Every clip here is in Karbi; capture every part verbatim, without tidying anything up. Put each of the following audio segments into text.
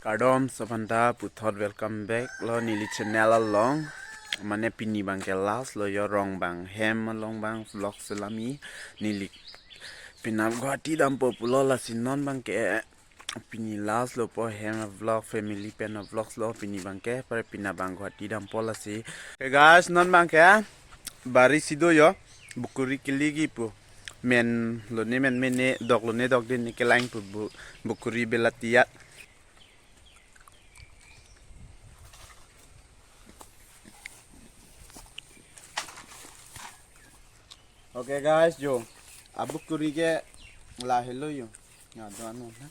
Kardom sophanta puthot, welcome back lo neli channel along. Mane pini abangke last lo yo, rong abang hem along abang vlog selami neli penap Guwahati dampo pulo, lasi non abangke pini last lo po hem vlog, family pen vlogs lo pini abangke, pare pini abang Guwahati dampo lasi. Hey guys, non abangke bari si do yo, bukuri keligi pu. Men lone men mene, dok lone dokde ne kelang pu bu-, bukuri belatiat. Okay guys, jo. Abukuri ke lahelo yo. Ya, do anu, ha?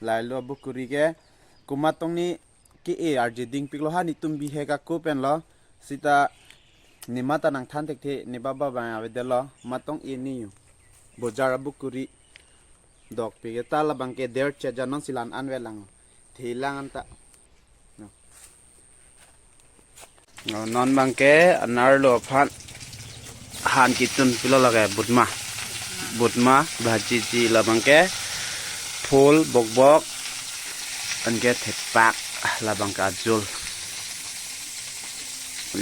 Lahelo abukuri ke. Komat tong ne ke-e arje dingpik lo ha, netum bihek ako pen lo. Sita ne mata nangthan thekthe, ne baba abang avedetlo. Mat tong e ne yo. Bojar abukuri. Dokpik ke ta labangke der cheja, non si la-an an velang. Thelang anta. No. No, non abangke anerlo aphan han ketun pilo lake, butma. Butma bhajiji, labangke phul bokbok, anke thepak, labangke ajol.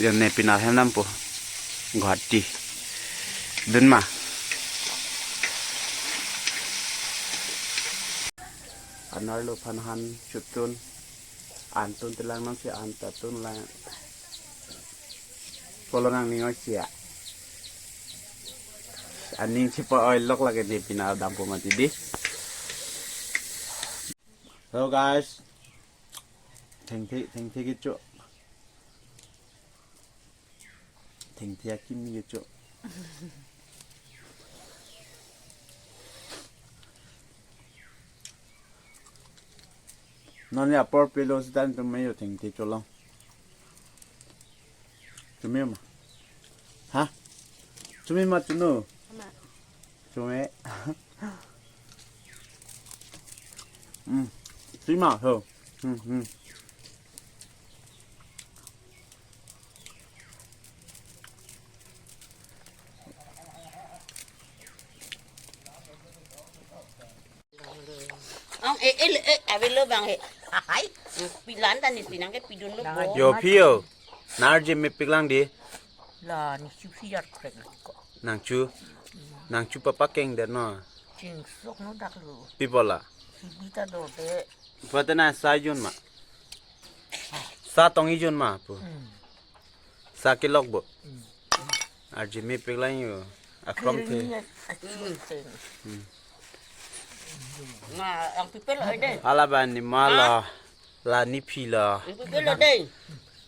Yo ne penap hem dampo Guwahati. Dun ma. Anerlo aphan han chotun, an tun telang, non si an ta tun lang. Pulo nangning oi sia. Aning chepa-oi lok lake, ne penap dampo mati di. Hello guys. Thengthe, thengthe kecho. Thengthe akimi kecho. Non ya apor pelo sita netum me yo thengthe cholong. Chome ma? Ha? Chome ma chuno? Ama. Chome. Hmm. Chome ho. Hmm, hmm. Ang e el e avelo bang he. Ahai. Pilan ta ne pinang ke pidun lo bo. Yo phi yo. Nang arje mepik lang di. La ne chu si yar krek ko. Nangchu. Nangchu papa keng der no. Ching sok no dak lo. Pi bola. Si bita do de. Pata na sa jun ma. Sa tong ijun ma pu. Hmm. Sa kelok bo. Hmm. Arje mepik lang yo. Akrong the. Kiri ni achu te. Hmm. Ma, ang pipel oi de. Hala ba ne ma la. La ne phi la. Ang pipel oi de.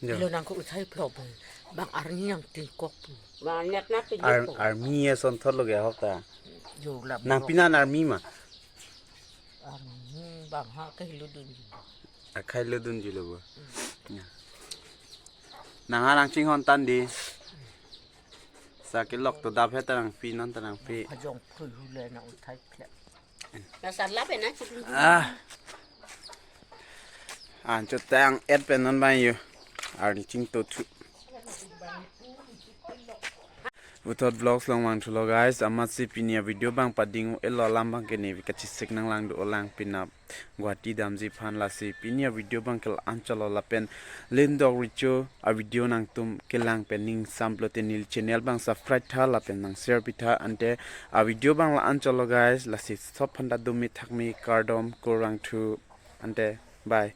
Yo. Lo nang ko uthai phlok be. Bang arni nang tingkok pu. Bang net na pi Ar-, ko. Army ason thot lo ke hok ta. Yo la. Nang bo. Pinan army ma. Army bang ha ke lo dun. Akhai lo dunji lo bo. Ya. Nang ha nang chinghon tan di. Sa kelok to dap he ta nangpi, non ta nangpi. Phajong phui hule na uthai phlek. Na sarla pe na chikung. Ah. An chotang et pen non bang yo. Arni chingto thu. Puthot vlogs along vangthulo guys, amatsi pini avideo abang pading elo, alam abangke ne kachesik nang lang do lang penap Guwahati damji aphan, lasi pini avideo abangke la-an chotlo lapen lindok richo avideo nangtum kelang pen ning samplo te neli channel abang subscribe tha lapen nang share pitha, ante avideo abang la-an chotlo guys, lasi sophan ta dumi thakmi kardom kurvangthu ante bye.